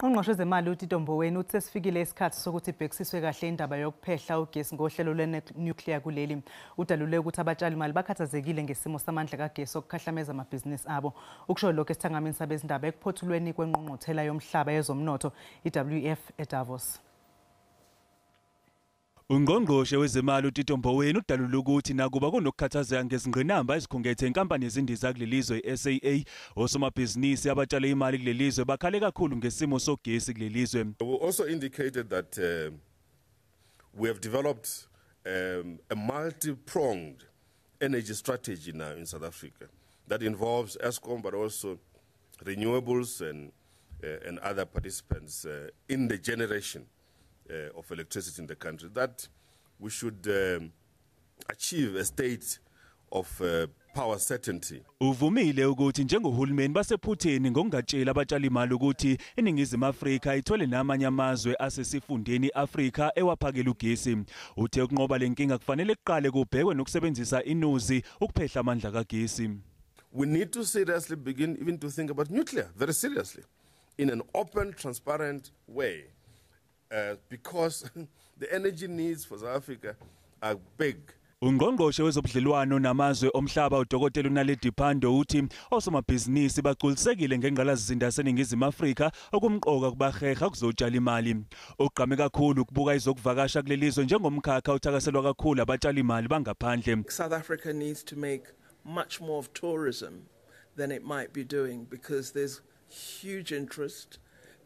Ungqongqoshe wezemali uTito Mboweni uthi sesifikile isikhathi sokuthi ibhekisiswe kahle indaba yokuphehla ugesi ngohlelo lwe-nuclear kuleli. Udalule ukuthi abatshalimali bakhathazekile ngesimo samandla kagesi okukhahlameza amabhizinisi abo. Ukusho lokhu esithangamini sabezindaba ekuphothulweni kwengqungquthela yomhlaba yezomnotho i-WEF eDavos. Ungqongqoshe wezemali uTito Mboweni udalule ukuthi nakuba kunokukhathazeka ngezingqinamba ezikhungethe inkampani yezindiza kulelizwe i-SAA, osomabhizinisi abatshale imali kulelizwe bakhale kakhulu ngesimo sogesi kulelizwe. We also indicated that we have developed a multi-pronged energy strategy now in South Africa that involves Eskom but also renewables and other participants in the generation of electricity in the country, that we should achieve a state of power certainty. Uvumile ukuthi njengohulumeni basephutheni ngokungatsheli abatshalimali ukuthi iNingizimu Afrika ithole namanye amazwe asesifundeni Afrika ewaphakela ugesi. Uthe ukunqoba lenkinga kufanele kuqale kubhekwe nokusebenzisa inuzi ukuphehla amandla kagesi. We need to seriously begin even to think about nuclear, very seriously, in an open, transparent way. Because the energy needs for South Africa are big. Ungqongqoshe wezobudlelwano namazwe omhlaba uDokotela uNaledi Pandor uthi osomabhizinisi bagculisekile ngengqalasizinda yaseNingizimu Afrika okumqoka kubaheha kuzotshala imali. Ogqame kakhulu ukubuka izokuvakasha kulelizwe njengomkhakha othakaselwa kakhulu abatshala imali bangaphandle. South Africa needs to make much more of tourism than it might be doing because there's huge interest,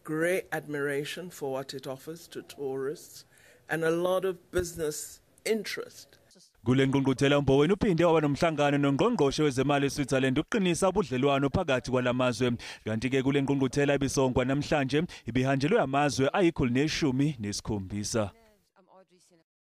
great admiration for what it offers to tourists and a lot of business interest. Kule ngqungquthela uMboweni uphinde waba nomhlangano nongqongqoshe wezemali eSwitzerland ukuqinisa ubudlelwano phakathi kwalamazwe. Kanti ke kule ngqungquthela ibisongwa namhlanje ibihanjelwe amazwe ayi-117.